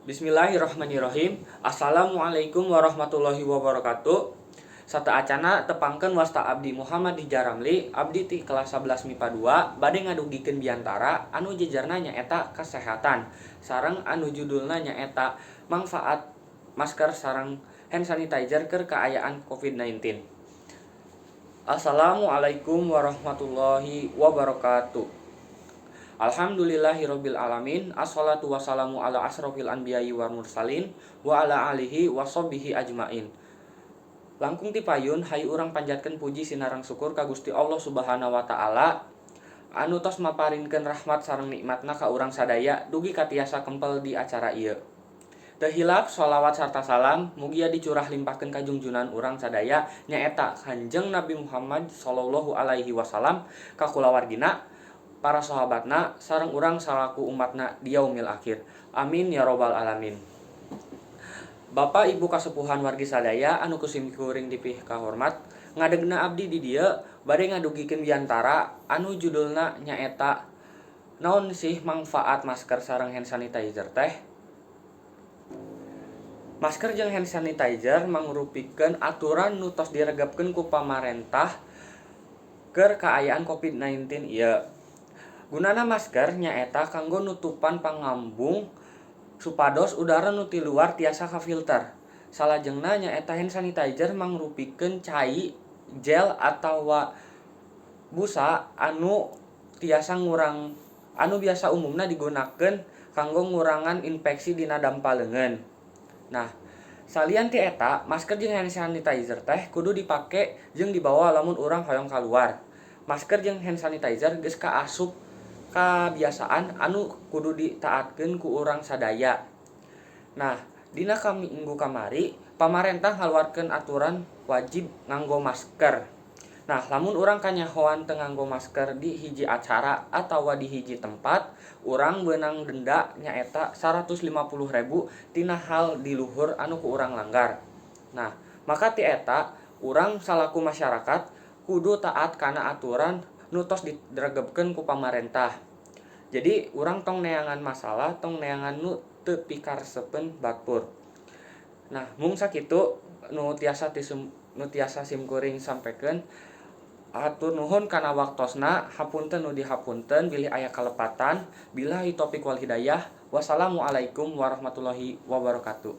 Bismillahirrahmanirrahim. Assalamualaikum warahmatullahi wabarakatuh. Sateuacanna tepangkeun, wasta abdi Muhammad Dija Ramli, abdi ti kelas 11 MIPA 2 bade ngadugikeun biantara anu jejerna nyaeta kesehatan sareng anu judulna nyaeta manfaat masker sareng hand sanitizer keur kaayaan COVID-19. Assalamualaikum warahmatullahi wabarakatuh. Alhamdulillahirabbil alamin, assalatu wassalamu ala asrofil anbiya'i wal mursalin wa ala alihi washabbihi ajmain. Langkung ti payun, hayu urang panjatkeun puji sinareng syukur ka Gusti Allah Subhanahu wa Taala anu tos maparinkeun rahmat sareng nikmatna ka urang sadaya dugi ka tiasa kempel di acara ieu. Teu hilap sholawat sarta salam mugia dicurah limpahkeun ka junjunan urang sadaya, nyaeta Kanjeng Nabi Muhammad sallallahu alaihi wasallam, ka kulawargina, para sahabatna, sareng urang salaku umatna di yaumil akhir. Amin ya robbal alamin. Bapak, Ibu, kasepuhan, wargi sadaya anu ku simkuring dipikahormat, ngadegna abdi di dieu bade ngadugikeun biantara anu judulna nyaeta naon sih manfaat masker sareng hand sanitizer teh. Masker jeung hand sanitizer mangrupikeun aturan nu tos diregepkeun ku pamarentah keur kaayaan COVID-19 ieu. Gunana masker nyaeta kanggo nutupan pangambung supados udara nu ti luar tiasa kafilter. Salajengna nyaeta hand sanitizer mangrupikeun cai, gel, atawa busa anu biasa umumna digunakeun kanggo ngurangan infeksi dina dampa leungeun. Nah, salian ti eta, masker jeung hand sanitizer teh kudu dipake jeung dibawa lamun urang hoyong kaluar. Masker jeung hand sanitizer geus kaasup kabiasaan anu kudu ditaatkeun ku urang sadaya. Nah, dina minggu kamari pamarentah ngaluarkeun aturan wajib nganggo masker. Nah, lamun urang kanyahoan teu nganggo masker di hiji acara atawa di hiji tempat, urang beunang denda nyaeta 150.000 tina hal di luhur anu ku urang langgar. Nah, maka ti eta urang salaku masyarakat kudu taat kana aturan nu tos diregepkeun ku pamarentah. Jadi urang tong neangan masalah, tong neangan nu teu pikaresepeun batur. Nah, mung sakitu nu tiasa simkuring sampekeun. Hatur nuhun kana waktosna, hapunten nu dihapunten bilih aya kalepatan. Billahi taufik wal hidayah. Wassalamualaikum warahmatullahi wabarakatuh.